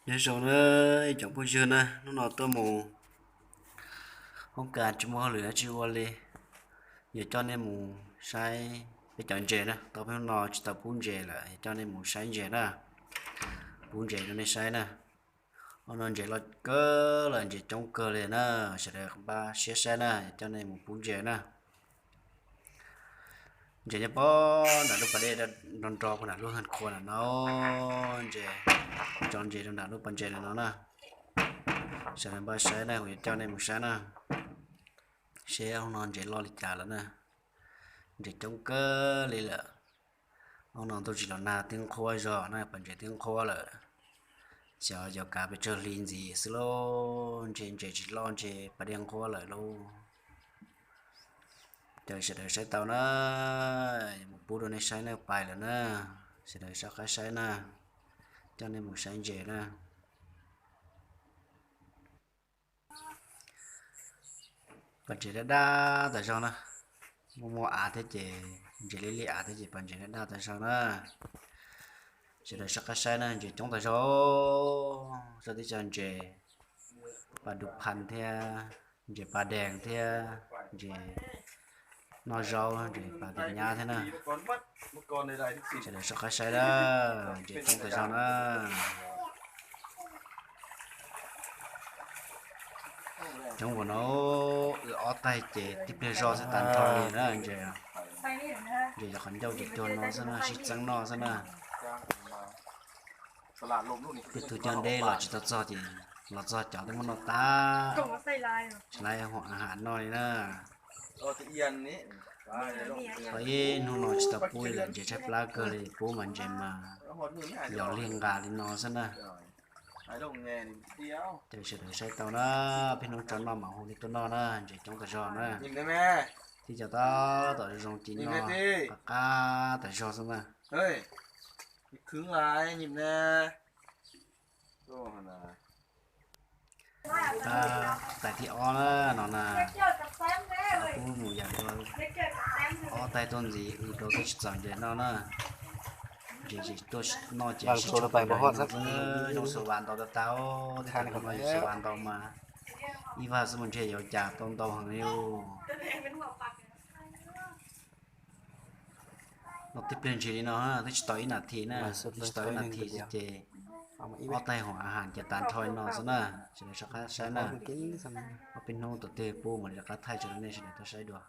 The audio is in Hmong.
Nyob zoo na ib cov phooj ywg na, hnub no tuaj mus hoob kas tsis muaj hauj lwm dab tsi ua li, yuav coj nej mus saib peb cov ntses na. Tau peb hnub no tsis tau pub ntses lawm, yuav coj nej mus saib ntses na, pub ntses rau nej saib na. Ob no ntses loj kawg lawm, ntses coob kawg li na, sawv daws npaj siab saib na, yuav coj nej mus pub ntses na. Ntses nyob pob nram lub pas dej, nrov nrov puag nram lub hawj qhua nram no, ntses, tso ntses rau nram lub pas ntses nram no na. Sawv daws npaj saib na, kuv yuav coj nej mus saib na, seb hnub no ntses loj li cas lawm na. Ntses coob kawg li lawm. Hnub no ntuj tsis los nag, twb nqhuab zog na, pas ntses twb nqhuab lawm. Xyov yuav kav pes tsawg hli ntxiv xwb lauj, ntshe ntses tsis loj ntshe pas dej nqhuab lawm lauj. Caw sawv daws saib tau na, yuav mus pub rau nej saib na, pais lawm na. Sawv daws soj qab saib na, coj nej mus saib ntses na. Pas ntses daj daj tas zog na, muaj muaj av thiab ces, ntses liab liab av thiab ces pas ntses daj daj tas zog na. Sawv daws soj qab saib na, ntses coob tas zog, zaj tib co ntses, pas du phas thiab, ntses pas dees thiab, ntses noj zaub, ntses pas tis nyab thiab na. Sawv daws soj qab saib na, ntses coob tas zog na. Coob npaum no, wb ob taig ces tib pliag zoj xwb tas nrho li na ntses. Ntses yog qhov ncauj ces cuag no xwb na, sib txeeb noj xwb na. Tej tug cog deb los tsis tau txog ces los txog cov twb muab noj tag, tsis laib hua a ham noj li na. Tau ib hnub no tsis tau pub li lawm, ntses tshaib plab kawg li, pub mas ntses mas yog liag nqas li no xwb na. Ces sawv daws saib tau na, peb hnub tso noj mam hu nej tuaj noj na, ntses coob tas zog na. Thiab cov tab tom zoo zoo ces noj qab qab tas zog xwb na. Tais thib ob na no na, kuv mus yam dua ob taig tuaj ntxiv, wb rau tuaj tsis txaus ntses noj na. Ntses tuaj noj ces sib tshuam pais noj xwb, zoo xav vas ntau tau tau, tej tug no yus xav vas ntau mas ib vaj xwb mas ntshe yuav cas tau ntau heev li. Noj tib pliag ntshis li no, twb tsis tau ib nas this na, twb tsis tau ib nas this xwb ces ob taig hua a ham ces tas nrho li no xwb na. Sawv daws soj qab saib na, ob peb hnub tom ntej pub mam li rov qab thaij tso rau nej sawv daws tau saib dua.